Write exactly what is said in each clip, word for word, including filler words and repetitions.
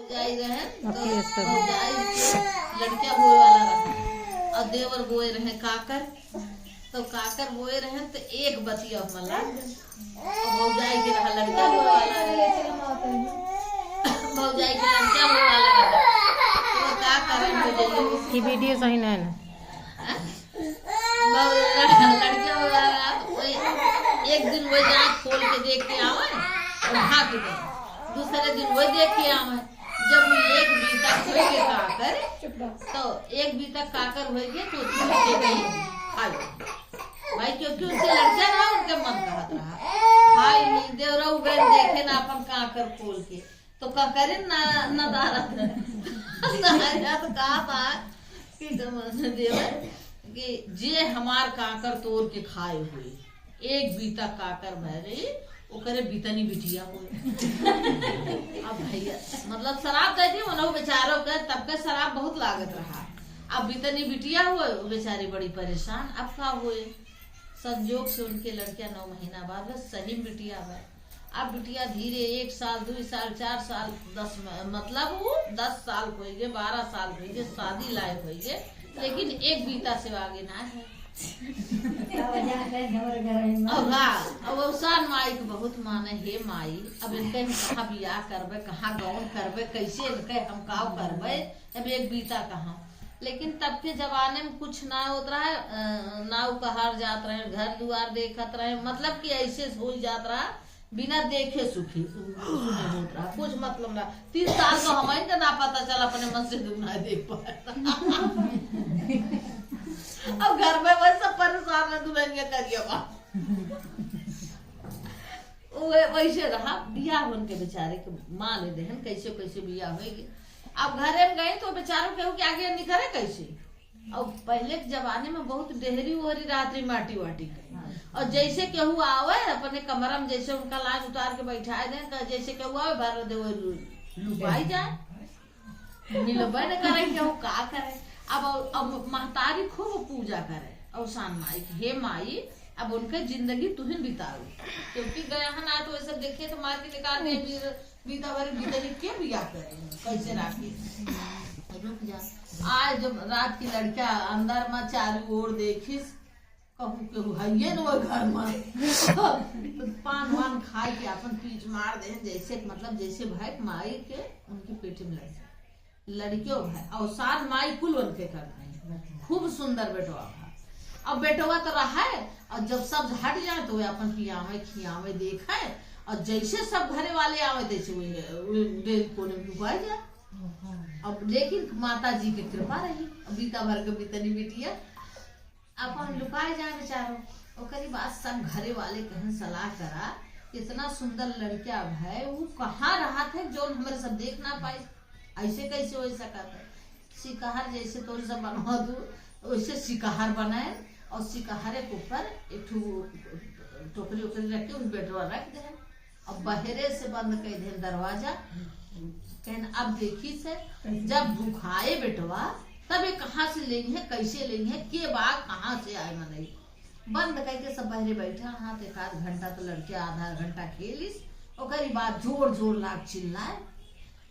भौजाई रहे, तो भौजाई के लड़का बोए वाला रहा, और देवर बोए रहे काकर। तो काकर बोए रहे, तो एक बतिया मला, और भौजाई के रहा लड़का बोए वाला रहा। भौजाई के लड़का बोए वाला रहा। तो का करे भौजाई? कि video सही नहीं ना। हाँ? लड़का बोए वाला रहा, तो वही एक दिन वही जाए खोल के देख के आवे और भाग गए। दूसरे दिन वही देख के आवे। जब वो एक बीता होइगे काकर, तो एक बीता काकर होइगे, तो उसमें के गई खा लो। भाई, क्योंकि उनके लड़का रहा, उनके मन कहत रहा। खाई नहीं, देवरा उगन देखे ना अपन काकर खोल के, तो का करे ना, ना दारा। ना दारा तो कहा था कि जब देवर कि जे हमार काकर तोड़ के खाए हुए, एक बीता काकर भय रही, ओकरे बीतनी बिटिया होए। अब भैया, मतलब, शराब दे दी, उन्हों बेचारों के, तब के शराब बहुत लागत रहा। अब बीतनी बिटिया होए, वो बेचारी बड़ी परेशान। अब का होए, संजोग से उनके लड़किया नौ महीना बाद बस सही में बिटिया बा। अब बिटिया धीरे एक साल, दुई साल, चार साल, दस म-, मतलब, वो दस साल होइगे, बारह साल होइगे, शादी लायक होइगे, लेकिन एक बीता से आगे ना है। का वजह है, घर, घर में? अब हाँ, अब औसान माई के बहुत माने, हे माई, अब इनके हम कहाँ बियाह करबे, कहाँ गौन करबे, कैसे इनके हम काव करबे, अब एक बीता कहाँ। लेकिन तब के जमाने में कुछ ना होत रहा, अ, ना उ कहार जात रहे, घर दुआर देखत रहे, मतलब कि ऐसे होई जात रहा, बिना देखे सुखी, सुने होत रहा, कुछ मतलब ना। तीन साल तो हमइन के ना पता चला, अपने मन से दुख ना देख पाए। अब घर में वही सब परेशान है, दुल्हनिया करिया बा। वो वै-, वैसे रहा, बियाह उनके बेचारे के माने देहन, कैसे कैसे बियाह होइगे। अब घरे में गई तो बेचारों केहू के आगे निकरे कैसे? और पहले के जमाने में बहुत डेहरी ओहरी रहत रही, माटी वाटी के। और जैसे केहू आवे, अपने कमरा में जैसे उनका लाज उतार के बैठाए दें, तो जैसे केहू आवे, भर दे, वो लु-, लुकाई जाए। मिलबे न करे, केहू का करे। अब, अब महतारी खूब पूजा करे औसान माई के, "हे माई, अब उनके जिंदगी तुहिन बिताऊ।" क्योंकि गया है ना, तो ऐसे देखे तो मार के निकाल दे, फिर बीता भर बीतनी के बियाह करे, कैसे राखे? रुक जा। आज जब रात की लड़किया अंदर में चारू ओर देखिस, कहूँ केहू हइये न ओइ घर में। तो पान वान खाए के अपन पीठ मार दे, जैसे, मतलब, जैसे भाई माई के उनके पेट में लग जाए। लड़कियों भाई, औसान माई कुल उनके कर रहे हैं। खूब सुंदर बेटवा भा। अब बेटवा तो रहा है, और जब सब हट जाए तो वे अपन पियावे, खियावे, देखे, और जैसे सब घरे वाले आवे, तैसे वे, वे डेल कोने में लुकाए जाए। अब लेकिन माता जी के कृपा रही, अब बीता भर के बीतनी बिटिया अपन लुकाए जाए बेचारो। ओकरी बाद सब घरे वाले कहन सलाह करा, इतना सुंदर लड़का है, वो कहाँ रहत है, जौन हमरे सब देख ना पाई, ऐसे कैसे हो सकत है? सिकहर जैसे तोर सब बनवा दू, वैसे सिकहर बनाए और सिकहरे के ऊपर एक ठो टोकरी ओकरी रख के उन बेटवा रख दे। अब बहरे से बंद कर दे दरवाजा। कहन अब देखी से, जब भुखाए बेटवा, तब ये कहाँ से लेनी है, कैसे लेनी है, के बा, कहाँ से आए मनई। बंद करके सब बहरे बैठा रहा, तो एक आध घंटा तो लड़के आधा घंटा खेलिस, ओकरी बाद जोर जोर लाग चिल्लाए।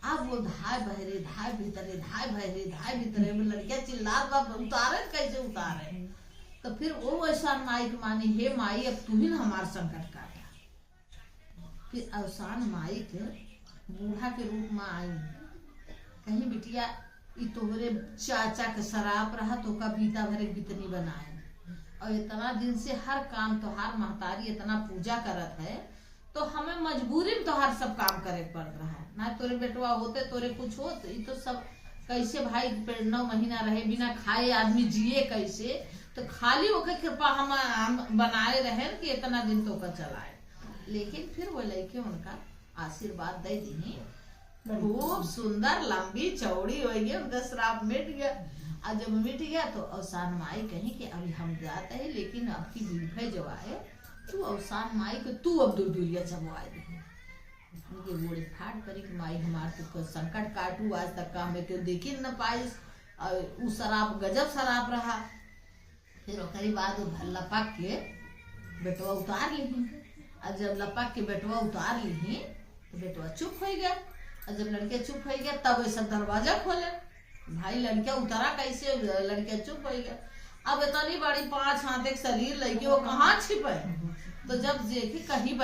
अब वो धाय बहरे, धाय भीतरे, धाय बहरे, धाय भीतरे, वो लड़किया चिल्लात बा, उतारे कैसे उतारे? तो फिर वो औसान माई के मानी, "हे माई, अब तू ही ना हमार संकट काटा।" फिर औसान माई के बूढ़ा के रूप में आई, कहीं, "बिटिया, ई तोहरे चाचा के सराप रहा, तो का बीता भरे बितनी बनाए, और इतना दिन से हर काम तोहार महतारी इतना पूजा करत है, तो हमें मजबूरी में तोहार सब काम करे के पड़त रहा है, ना तोरे बेटवा होते, तोरे कुछ होत, ई तो सब कैसे भाई, पे-, नौ महीना रहे बिना खाए आदमी जिए कैसे, तो खाली ओके कृपा हम, हम बनाए रहे कि इतना दिन तो का चलाए।" लेकिन फिर वो लइके उनका आशीर्वाद दे दीही। खूब सुंदर लंबी चौड़ी हो गई, उनका श्राप मिट गया। और जब मिट गया तो औसान माई कही कि अभी हम जाते हैं, लेकिन अब की बिरफे जो आए, तू औसान माई के तू अब दो डुरिया चबवाए दे। उनके गोड़े फाट पड़ी कि माई हमार तू को संकट काटू, आज तक का हमें क्यों देखी न पाइस। और उ श्राप गजब श्राप रहा। फिर ओकरी बाद वो लपक के बेटवा उतार लिही। और जब लपक के बेटवा उतार लिही, तो बेटवा चुप हो गया। और जब लड़के चुप होइ गया, तब ऐसा दरवाजा खोले, भाई, लड़किया उतरा कैसे? लड़किया चुप होइ गया। अब इतनी बड़ी पाँच हाथ एक शरीर लइके, वो कहाँ छिपे? तो जब देखी कहीं